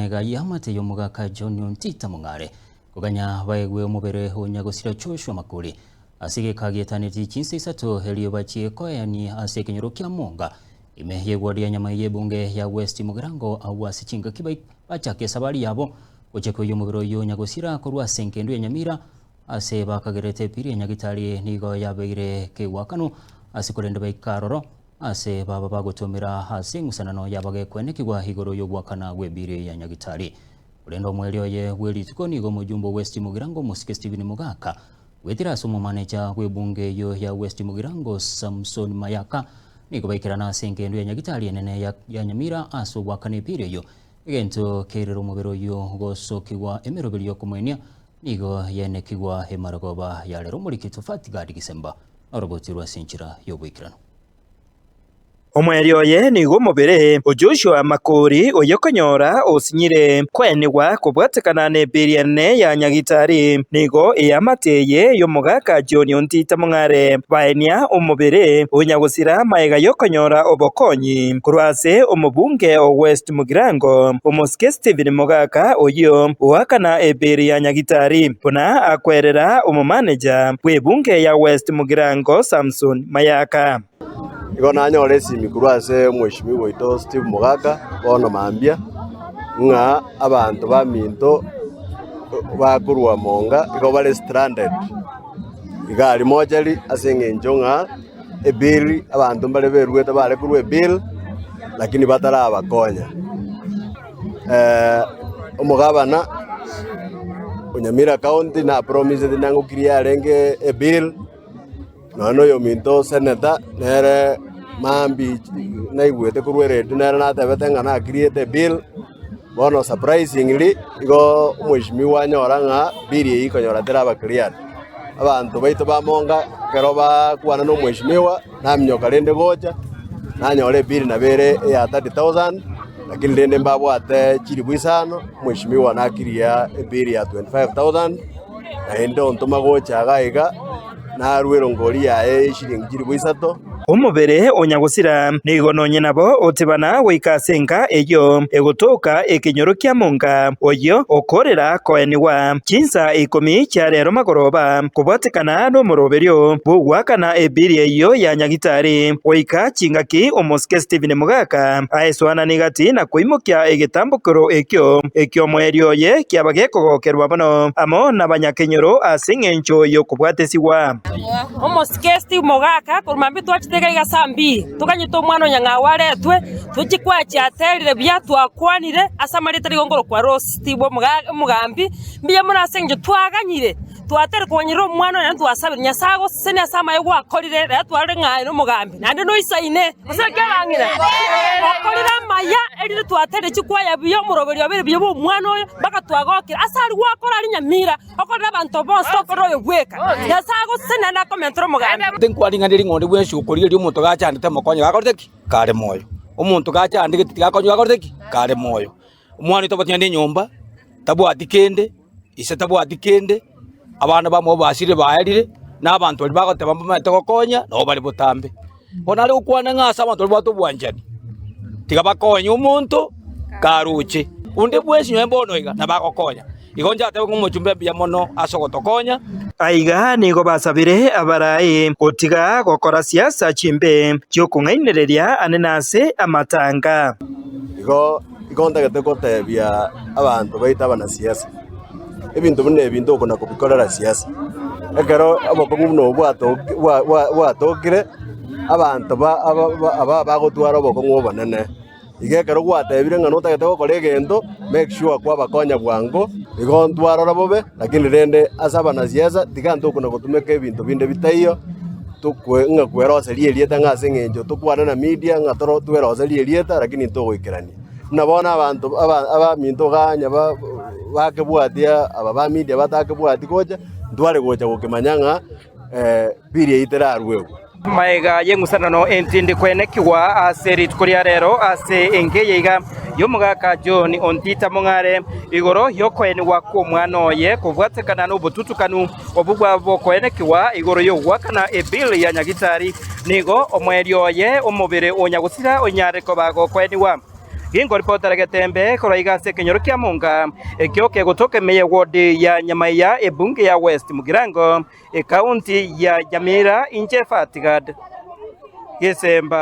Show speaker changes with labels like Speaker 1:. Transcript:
Speaker 1: Magega y'amate y'omogaka John Ontita Mong'are koganya baegwe omobere o nyagosira Joshua Makori ase egeka gietaneti chinsa isato erio bachie koeania ase ekenyoro kia Monga ime y'egwadi ya Nyamai y'ebunge ya West Mugirango agwo ase chingaki bachake esabari yabo gochia koyia omobere oyio o nyagosira korwa ase engendu ya Nyamira ase bakagerete epiri ya Nyagitari nigo yabeire kegoakanwa ase korende baika aroro Ase baba bagotomera ase eng'usanano y'abagekwenekigwa igoro y'ogoakana gw'ebiri ya Nyagitari. Korende omoerio oye bwe rituko nigo omojumbe o West Mugirango omosike Stephen Mogaka goetera ase omomaneja bw'ebunge eyio ya West Mugirango Samson Mayaka nigo baikerana ase engendo ya Nyagitari enene ya ya Nyamira ase ogoakana ebiri eyio egento kerire omobere oyio gosokigwa emeroberi y'okomoenia nigo yaenekigwa emarogoba ya rero omoriki Tofati Gadi Gisemba noroboti rwa ase enchera y'oboikeranu.
Speaker 2: Omoerio oye nigo omobere o Joshua Makori oyokonyora osinyire koenigwa kobwatekana n'ebiiri ene ya Nyagitari. Nigo eamate eye y'omogaka John Ontita Mong'are baenia omobere o nyagosira magega y'okonyora obokonyi korwa ase omobunge o West Mugirango omosike Stephen Mogaka oyio oakana ebiiri ya Nyagitari buna akwerera omomaneja bw'ebunge ya West Mugirango Samson Mayaka.
Speaker 3: Igo nanyore esimi korwa ase omweshimiwa oito Steve Mogaka bono mambia, ng'a abanto baminto bakorwa monga igo bare stranded iga aria mochari ase eng'encho ng'a ebill abanto mbare beruete bare korwa ebill lakini batarabakonya. Omogabana o Nyamira county na promisete nang'okirie arenge ebill. Nonya na oyominto senator nere mambia naigwete korwa eredio nere natebete ng'a na create ebill, bono surprisingly igo omweshimiwa anyora ng'a bill eyio ekonyora teraba cleared. Abanto baito ba Monga ekero bakwana na omweshimiwa, naminyoka rende gocha, nanyora ebill nabo ere eya 30,000, lakini rende mbabwate chilifu isano, omweshimiwa na clear ebill ya 25,000, naende ontoma gocha iga iga. Narue erongori yaye y'eshilingi chilifu isato.
Speaker 2: Omobere o nyagosira nigo nonye nabo otebana goika ase enka eyio egotoka ekenyoro kia monga oyio okorera koenigwa chinsa ikomi chia rero magoroba kobwatekana nomoroberio bw'ogoakana ebiri eyio ya nyagitari goika chingaki omosike Stephen Mogaka aesoananie gati na koimokia egetambokero ekio ekiomoerio oye kiaba gekogokerwa mono amo nabanyakenyoro ase engencho y'okobwatesigwa.
Speaker 4: Omosike Steve Mogaka korwa mambia twachete iga iga saa mbili, toganyete omwana o Nyang'au aretwe, tochie kwachia aterire buya twakwanire ase amarieta rigo nkorokwa Rose Steve omogambi, mbuya mono ase eng'encho twaganyire. Twatari koganyerera omwana oye naende twasabire, Nyasae agosesenie ase amaye gwakorire, rero twarore ng'a aye nomogambi, naende noisaine. Gose naki abang'ina? Okorire amaya, erinde twateire chikwaya buya, omoroberi obeire buya bw'omwana oyo, mpaka twagokire. Ase aria gwakora aria nyamira, okorere abanto bonsi, tokorera oyo bweka. Nyasae agosesenie naende akomentere omogambi.
Speaker 5: Tinkwaring'aneria ring'ondi bwensi okorigereria omonto gachandete mokonye gakorete ki? Kare moyo. Omonto gachandegete tigakonye gakorete ki? Kare moyo. Omwana oyo tabwati naende enyomba, tabwati kende, ise tabwati kende, abana bamwabo basirire baerire, na abanto baria bagoteba mbamaete gokonya, nabo bare botambe. Bono nare gokwana ng'a ase abanto baria babwate obwanchani, tiga bakonye omonto karoche, onde bwensi nonye bono iga nabagokonya. Igo inche natebe ng'a omochumbe mbuya mono ase ogotokonya.
Speaker 2: Aiga nigo basabire abarai gotiga gokora siasa chimbe chi'okong'ainereria ane nase amatanga.
Speaker 3: Igo igo ntagete gotebia abanto baito abanasiasa, ebinto buna ebi ntokona kobikorera siasa. Ekero obokong'u buna obo bwatoki bwa bwa bwatokire, abanto ba aba ba aba bagotwara obokong'u obonene. Igo ekero gwatebire ng'a notagete gokora egento, make sure kwabakonya bwango, igo ntwarora bobe, lakini rende ase abanasiasa tiga ntokona gotumeka ebinto binde bitaiyo, tokwe ng'a kweroseria erieta ng'a ase eng'encho tokwane na media ng'a toro tweroserie erieta lakini ntogoikerania. Buna bono abanto aba abaminto ganya ba bakebwatia aba ba media batakebwati gocha, ntware gocha gokemanya ng'a bill eyio terarwegwe.
Speaker 2: Magega y'eng'usanano entindi kwenekigwa ase rituko ria rero ase enka eye iga y'omogaka John Ontita Mong'are igoro y'okoenigwa kw'omwana oye kobwatekana n'obotutukanu obwo bw'okoenekigwa igoro y'ogoakana ebill ya Nyagitari nigo omoerio oye omobere o nyagosira onyare koba gokoenigwa. Ginkoripotera Getembe korwa iga ase ekenyoro kia Monga, ekio kegotoka ime y'ewodi ya Nyamaiya, ebunge ya West Mugirango, ekaunti ya Nyamira, inche Fatigad Gesemba.